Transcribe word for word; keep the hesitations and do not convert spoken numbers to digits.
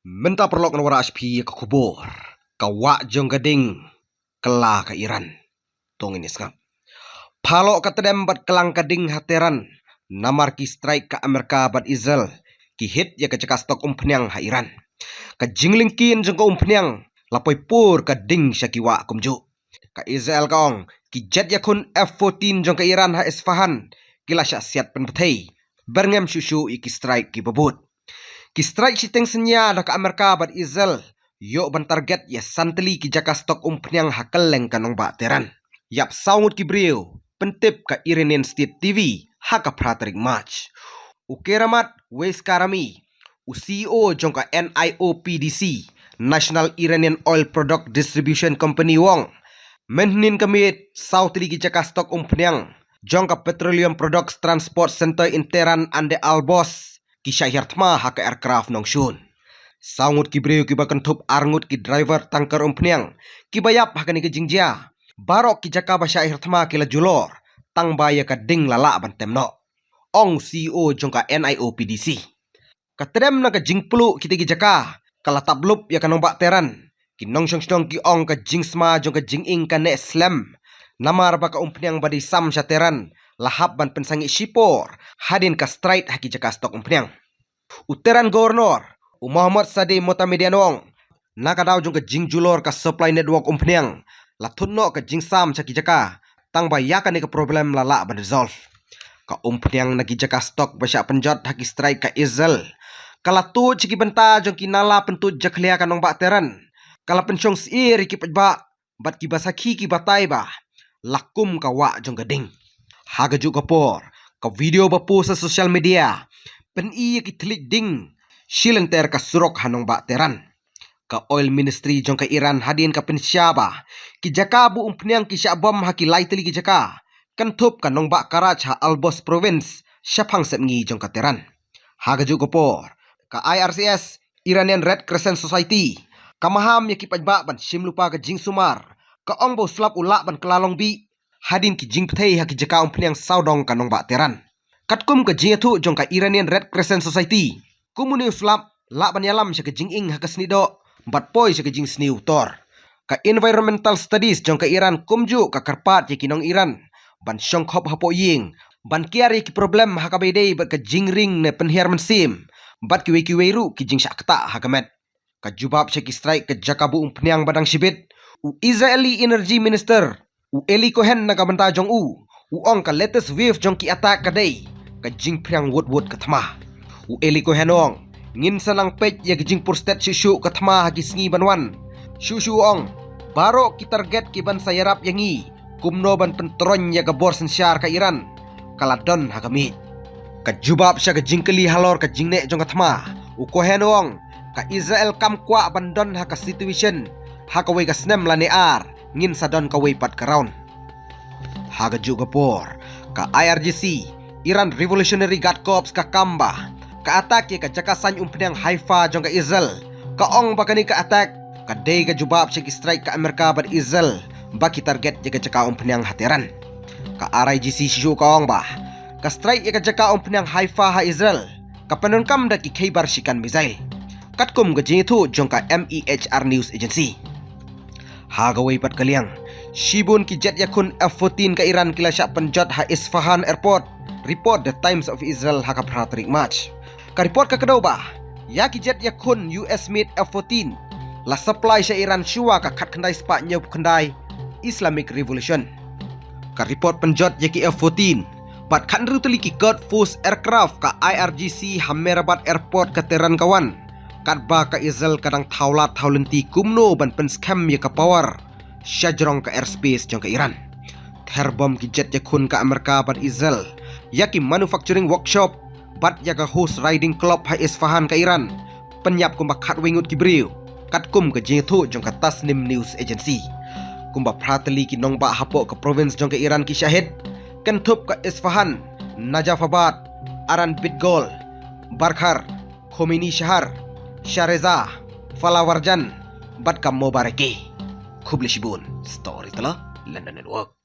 Mynta paralok ngan wanrah sha phi ka khubor. Ka wah jong ka ding kylla ka Iran. To ngin ïa sngap. Phalok ka tdem bad klang ka ding ha Tehran. Namar ki strike ka Amerika bad Israel. Ki hit ïa ka jaka stok umphniang ha Iran. Ka jinglyngkhin jong ka umphniang la poi pur ka ding sha ki wah kumjuh. Ka Israel ka ong, ki jet ïakhun F fourteen jong ka Iran ha Isfahan, ki la shah siat pynbthei. Byrngem shuh shuh ïa ki strike kiba bud. Ki strike shiteng synñia da ka Amerika bad Israel, ïoh ban target ïa san tylli ki jaka stok umphniang ha kylleng ka nongbah Tehran. Ïap saw ngut ki briew, pyntip ka Iranian State T V, ha ka phra tarik March. U Keramat Weiskarami, u C E O jong ka N I O P D C, National Iranian Oil Product Distribution Company u ong, mynhynnin ka miet, saw tylli ki jaka stok umphniang jong ka Petroleum Products Transport Center in Tehran and the Albos, ki shah hiar thma ha ka aircraft nongshun. Saw ngut ki briew kiba kynthup ar ngut ki driver tanker umphniang, kiba ïap ha kane ka jingjia. Baroh ki jaka ba shah hiar thma ki la julor, tang ba ïa ka ding la lah ban tem noh. Ong C E O jong ka N I O P D C. Ka tdem na ka jingpluh kita ki jaka, ka la tap lup ïa ka nongbah Tehran. Ki nongshong shnong ki ong ka jingsma jong ka jinging ka neh slem. Namar ba ka umphniang ba dei sam sha Tehran, la hap ban pynsangeh shipor, hadien ka strike ha ki jaka stok umphniang. U Tehran Governor, u Mohammad Sadeh Motamedian u ong, na ka daw jong ka jingjulor ka supply network umphniang, la thut noh ka jingsam sha ki jaka, tang ba ïa kane ka problem la lah ban resolve. Ka umphniang na ki jaka stok ba shah pynjot ha ki strike ka Israel, ka la tuid sha ki bynta jong ki nala pyntuid jakhlia ka nongbah Tehran. Ka la pynshong syier ïa ki paidbah, bad kiba sakhi ki batai ba la kum ka wah jong ka ding. Ha kajuh ka por, ka video ba post ha social media, pyni ïa ki thylliej ding shi lynter ka surok ha nongbah Tehran. Ka Oil Ministry jong ka Iran hadien ka pynshai ba ki jaka buh umphniang ki shah bom ha ki lai tylli ki jaka, kynthup ka nongbah Karaj ha Albos Province, shaphang sepngi jong ka Tehran. Ha kajuh ka por, ka I R C S, Iranian Red Crescent Society, ka maham ïa ki paidbah ban shim lypa ka jingsumar, ka ong ba u slap u lah ban kylla long bih, hadien ki jingpynthei ha ki jaka umphniang sawdong ka nongbah Tehran. Katkum ka jingïathuh jong ka Iranian Red Crescent Society, kum une u slap, lah ban ïalam sha ka jinging ha ka snieh doh, bad poi sha ka jingsniew tor. Ka Environmental Studies jong ka Iran kumjuh ka kyrpad ïa ki nong Iran ban shong khop hapoh ïing, ban kiar ïa ki problem ha kaba ïadei bad ka jingring ne pynhiar mynsiem, bad kiwei kiwei ruh ki jingshah ktah ha ka met. Ka jubab sha ki strike ka jaka buh umphniang ba dang shibit, u Israeli Energy Minister, u Eli Cohen na ka bynta jong u, u ong ka latest wave jong ki attack ka dei ka jingphriang wut wut ka thma. U Eli Cohen u ong, ngin sa nang peit ïa ka jingpur stet shuh shuh ka thma ha ki sngi ban wan. Shuh shuh u ong, baroh ki target kiban sa ïarap ïa ngi, kumno ban pyntroiñ ïa ka bor synshar ka Iran, ka la don ha ka miej. Ka jubab sha ka jingkylli halor ka jingneh jong ka thma, u Cohen u ong, ka Israel kam kwah ban don ha ka situation ha kawei ka snem lane ar, ngin sa don kawei pat ka round. Ha kajuh ka por, ka I R G C, Iran Revolutionary Guard Corps, ka kam ba ka attack ïa ka jaka saiñ umphniang Haifa jong ka Israel, ka ong ba kane ka attack ka dei ka jubab sha ki strike ka Amerika bad Israel ba ki target ïa ka jaka umphniang ha Tehran. Ka R I G C shisha ka ong ba ka strike ïa ka jaka umphniang Haifa ha Israel ka pyndonkam da ki Khaybar Shikan missile, katkum ka jingïathuh jong ka M E H R News Agency. Ha kawei pat ka liang, shibun ki jet ïakhun F fourteen ka Iran ki la shah pynjot ha Isfahan Airport, report The Times of Israel ha ka phra tarik March. Ka report ka kdew ba ïa ki jet ïakhun U S made F fourteen la supply sha Iran shuwa ka khatkhyndai spah hynñiewphew khyndai Islamic Revolution. Ka report pynjot ïa ki F fourteen bad khathynriew tylli ki Quds Force aircraft ka I R G C ha Mehrabad Airport ka Tehran ka wan, katba ka Israel ka dang thaw lad thaw lynti kumno ban pynskhem ïa ka power sha jrong ka airspace jong ka Iran. Therbom ki jet ïakhun ka Amerika bad Israel ïa ki manufacturing workshop bad ïa ka horse riding club ha Isfahan ka Iran, pynïap kumba khatwei ngut ki briew, katkum ka jingïathuh jong ka Tasnim News Agency. Kumba phra tylli ki nongbah hapoh ka province jong ka Iran ki shahid, kynthup ka Isfahan, Najafabad, Aran Bitgol, Barkhar, Khomeini Shahar, Shareza, Falawarjan, bad ka Mobareke. Khublei shibun. Storyteller, London Network.